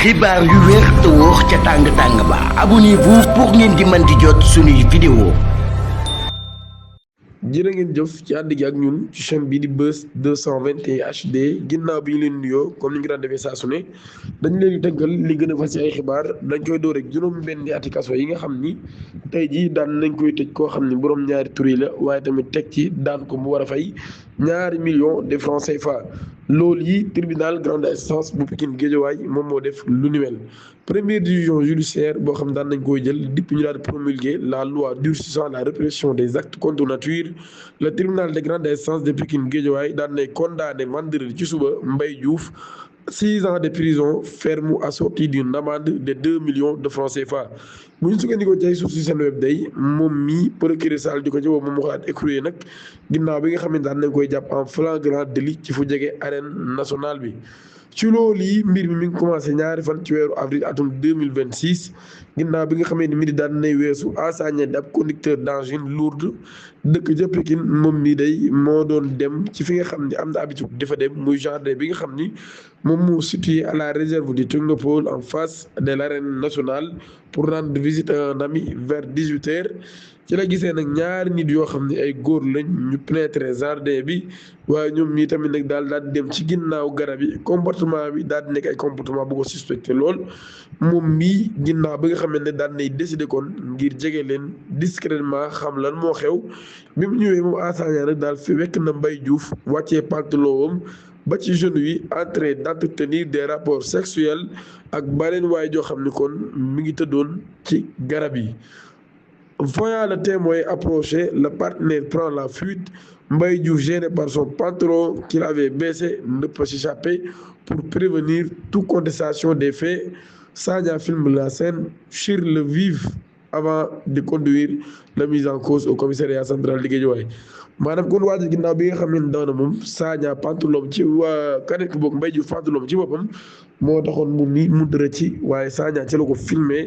xibaar yu wér te wóor ca tàng ba abonnez-vous pour ngeen di mën di jot suñuy vidéo. jërë ngeen jëf ci ànd gi ak ñun ci chaîne bii di Buzz 221 HD ginnaaw bi ñu leen nuyoo comme ni ñu daan defee saa su ne dañ leen di tënkal li gën a fas ci ay xibaar dañ koy door rek juróom-benni ati kaso yi nga xam ni tey jii daan nañ koy tëj koo xam ni borom ñaari tur yi la waaye tamit teg ci daan ko mu war a fay ñaari millions de francs CFA. loolu yi tribunal grande instance bu Pikine Guédiawaye moom moo def lu ni mel première décision judiciaire boo xam daan nañ koy jël depuis ñu daal di promulguer la loi durcissant la répression des actes contre nature le tribunal de grande instance de Pikine Guédiawaye daan nay condamné vendredi ci suba Mbaye Diouf 6 ans de prison ferme assortie d'une amende de 2 millions de francs CFA. bu ñu sukkandikoo ci ay sources ci seen web day moom mii procureur Sall di ko ci woo moom mu xalaat écroué nag ginnaaw bi nga xam ne daan nañ koy jàpp en flagrant délit ci fu jege arène nationale bi. ci loolu yi mbir mi ngi commencé ñaari fan ci weeru avril atum 2026 ginnaaw bi nga xamee ni mbir daan nay weesu Assagna di ab conducteur d'engine lourde dëkk ca Pikine moom mii day moo doon dem ci fi nga xam ni am na habitude dafa dem muy jardin bi nga xam ni moom moo situé à la réserve du Technopole en face de l'arène nationale pour rendre visite à un ami vers 18h. ci la gisee nag ñaari nit yoo xam ne ay góor lañ ñu pénétrer jardin bi waaye ñoom ñii tamit nag daal dem ci ginnaaw garab yi comportement bi daal di nekk ay comportement bu ko suspecté lool moom mii ginnaaw bi nga xam ne daal nay décider kon ngir jege leen discrètement xam lan moo xew bi mu ñëwee moom Assagna nag daal fi wekk na Mbaye Diouf wàccee pantalon am ba ci genou yi en train d'entretenir des rapports sexuels ak beneen waaye joo xam ne kon mi ngi tëddoon ci garab yi. Voyant le témoin approcher, le partenaire prend la fuite. Mbaye Diouf, gêné par son pantalon qu'il avait baissé, ne peut s'échapper. Pour prévenir toute contestation des faits, Sagna filme la scène sur le vif avant de conduire la mise en cause au commissariat central de Guédiawaye. maanaam kon waa ji ginnaaw bi nga xam ne daw na moom Sagna pantalon ci waa kanet ki boog Mbaye Diouf pantalon ci boppam moo taxoon moom ni mu dërë ci waaye Sagna ci la ko filmé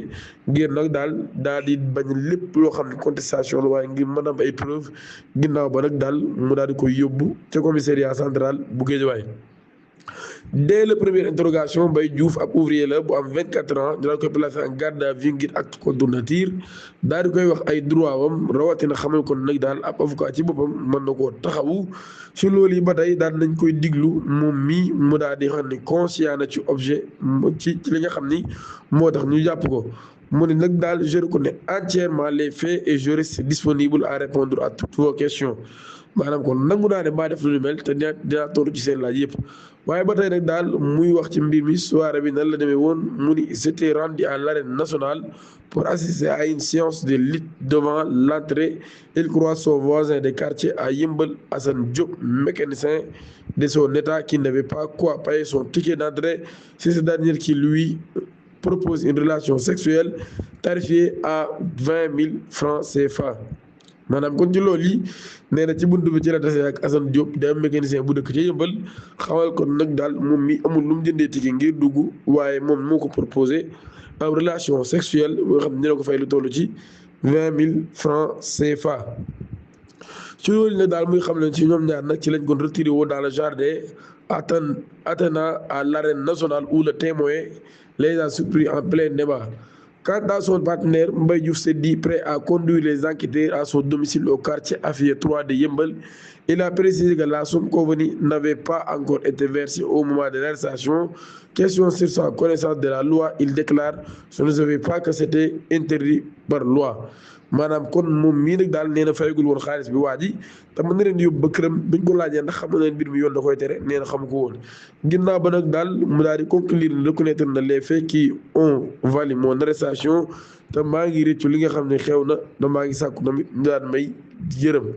ngir nag daal di bañ lépp loo xam ne contestation la waaye ngir mën a am ay preuve ginnaaw ba nag daal mu daal di koy yóbbu ca commissariat central bu Guédiawaye. Dès la première interrogation Mbaye Diouf ab ouvrier la bu am 24 ans dina koy placé en garde à vue ngir acte contre nature daal di koy wax ay droit wam rawatina xamal kon nag daal ab avocat ci boppam mën na koo taxawu ci loolu yi ba tey daal nañ koy diglu moom mii mu daal di xam ne conscient na ci objet ci li nga xam ni moo tax ñu jàpp ko mu ne nag daal je reconnais entièrement les faits et je reste disponible à répondre à toutes vos questions maanaam kon nangu naa ne maa def lu mel te dinaa tontu ci seen laaj yëpp. waaye ba tey nag daal muy wax ci mbir mi soirée bi nan la demee woon mu ni s'était rendu à l'arène nationale pour assister à une séance de lutte devant l'entrée. Il croise son voisin de quartier à Yeumbeul Assane Diop, mécanicien de son état qui n'avait pas quoi payer son ticket d'entrée. C'est ce dernier qui lui propose une relation sexuelle tarifée à 20 000 francs CFA. maanaam kon ci loolu yi nee na ci buntu bi ci la tase ak Assane Diop di am mécanicien bu dëkk ci Yeumbeul xamal kon nag daal moom mi amul lu mu jëndee ticket ngir dugg waaye moom moo ko proposé en relation sexuelle boo xam ne dina ko fay lu toll ci 20 000 francs CFA. ci loolu nag daal muy xam leen ci ñoom ñaar nag ci lañ kon retiré woo dans le jardin attenant à l'arène nationale où le témoin les a surpris en plein débat. Quant à son partenaire, Mbaye Diouf s'est dit prêt à conduire les enquêteurs à son domicile au quartier Afia 3 de Yeumbeul. Il a précisé que la somme convenue n'avait pas encore été versée au moment de l'arrestation. Question sur sa connaissance de la loi, il déclare « Je ne savais pas que c'était interdit par loi ». maanaam kon moom mii nag daal nee na fayagul woon xaalis bi waa ji te mën na leen yóbbu ba këram biñ ko laajee ndax xam na mbir mi yoon da koy tere nee na xam ko woon ginnaaw ba nag daal mu daal di conclure reconnaître na les faits qui ont valu mon arrestation te maa ngi réccu li nga xam ne xew na te maa ngi sàkku tamit ñu daan may yërëm.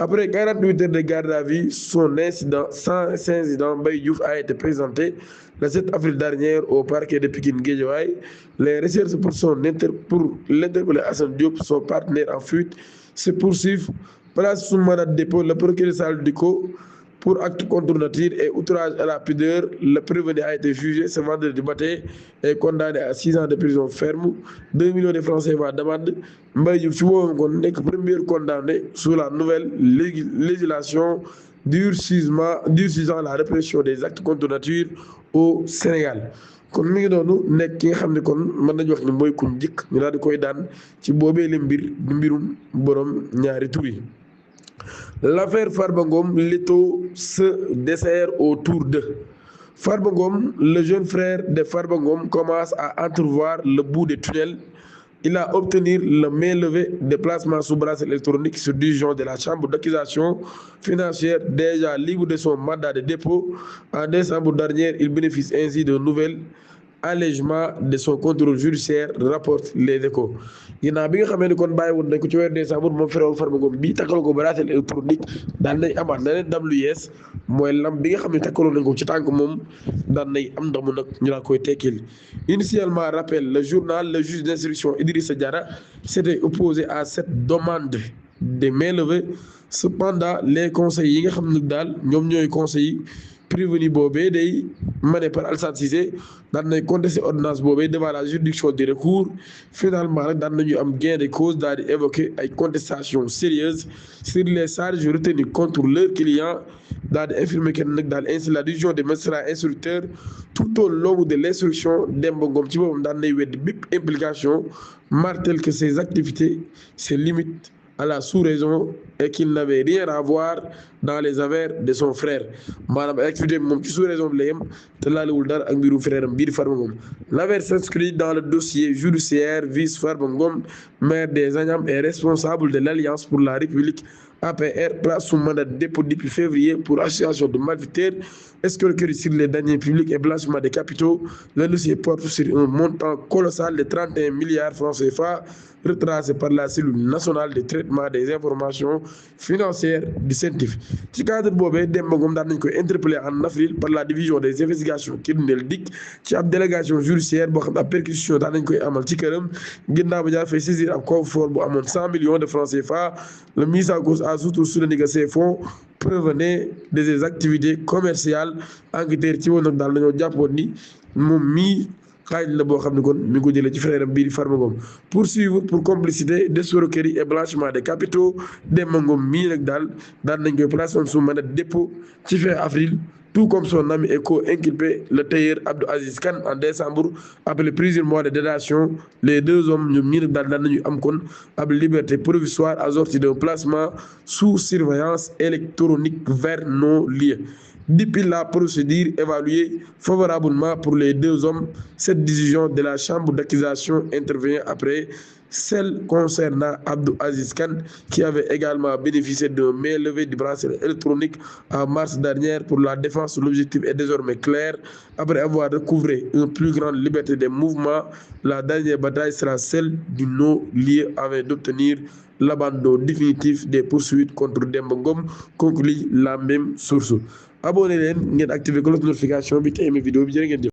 Après 48 heures de garde à vue, son incident, Mbaye Diouf a été présenté le 7 avril dernier au parquet de Pikine Guédiawaye. Les recherches pour l'interpeller Assane Diop, son partenaire en fuite, se poursuivent. Place sous mandat de dépôt, le procureur Sall di ko pour acte contre nature et outrage à la pudeur. Le prévenu a été jugé ce vendredi matin et condamné à 6 ans de prison ferme, 2 millions de francs CFA d'amende. Mbaye Diouf ci woon kon nekk premier condamné sous la nouvelle législation durcissant la répression des actes contre nature au Sénégal. kon mi ngi noonu nekk ki nga xam ne kon mën nañu wax ni mooy ku njëkk ñu daal di koy daan ci boobee le mbir di mbirum borom ñaari tur yi. L'affaire Farba Ngom, l'étau se dessert autour de Farba Ngom. Le jeune frère de Farba Ngom commence à entrevoir le bout du tunnel. Il a obtenu le mainlevée des placements sous bracelet électronique sur décision de la Chambre d'accusation financière déjà libre de son mandat de dépôt. En décembre dernier, il bénéficie ainsi d'un nouvel allègement de son contrôle judiciaire, rapporte Les Échos. ginnaaw bi nga xamee ni kon bàyyi woon nañ ko ci weeru décembre moom frère Farba Ngom bii takkal ko bracelet électronique daan nañ amaat na leen ndam lu yees mooy lam bi nga xam ne takkaloon nañ ko ci tànk moom daan nañ am ndamu nag ñu daan koy tekkil. Initialement, rappelle le journal, le juge d'instruction Idrissa Diarra s'était opposé à cette demande de mainlevée. Cependant, les conseils yi nga xam ne daal ñoom ñooy conseil prévenu boobee day mané par Alassane Cissé daan nañ contesté ordonnance boobee devant la juridiction des recours. Finalement nag daan nañu am gain de cause daal di évoquer ay contestations sérieuses sur les charges retenues contre leur client daal di infirmer kenn nag daal ainsi la décision des magistrats instructeurs tout au long de l'instruction. Demba Ngom ci boppam daan nay weddi bépp implication, martèle que ses activités se limitent à la sous-région et qu'il n'avait rien à voir dans les affaires de son frère. maanaam ay activité moom ci sous-région bi la yem te laalewul dara ak mbiru frère am bii di Farba Ngom. L'affaire s'inscrit dans le dossier judiciaire vise Farba Ngom, maire des Agnam et responsable de l'Alliance pour la République APR, place sous mandat de dépôt depuis février pour association de malfaiteurs, escroquerie sur les deniers publics et blanchiment des capitaux. Le dossier porte sur un montant colossal de 31 milliards francs CFA retracé par la cellule nationale de traitement des informations financières du CENTIF. ci cadre boobee Demba Ngom daan nañ koy interpellé en avril par la division des investigations criminelles DIC ci ab délégation judiciaire boo xam ne ab perquisition daan nañ koy amal ci këram. ginnaaw ba jaar fay saisir ab coffre-fort bu amoon 100 millions de francs CFA. Le mise en cause a surtout souligné que ces fonds provenaient de ses activités commerciales. Enquêteurs ci woon nag daal dañoo jàppoon ni moom mii xaaj la boo xam ne kon mi ngi ko jëlee ci frère am bii di Farba Ngom. Poursuivre pour complicité d'escroquerie et blanchiment des capitaux. Demba Ngom mii nag daal daan nañ koy placé sous mandat de dépôt ci fin avril, tout comme son ami et co-inculpé le tailleur Abdou Aziz Kane en décembre. Après plusieurs mois de détention, les deux hommes ñoom ñii nag daal daan nañu am kon ab liberté provisoire assortie d'un placement sous surveillance électronique vers nos lieux. Depuis la procédure évaluée favorablement pour les deux hommes, cette décision de la chambre d'accusation intervient après celle concernant Abdou Aziz Kane, qui avait également bénéficié d'un mainlevée du bracelet électronique en mars dernier. Pour la défense, l'objectif est désormais clair. Après avoir recouvré une plus grande liberté des mouvements, la dernière bataille sera celle du non-lieu afin d'obtenir l'abandon définitif des poursuites contre Demba Ngom, conclut la même source. Abonnez leen ngeen activer cloche de notification bi te aimé vidéo bi jërë ngeen jëf.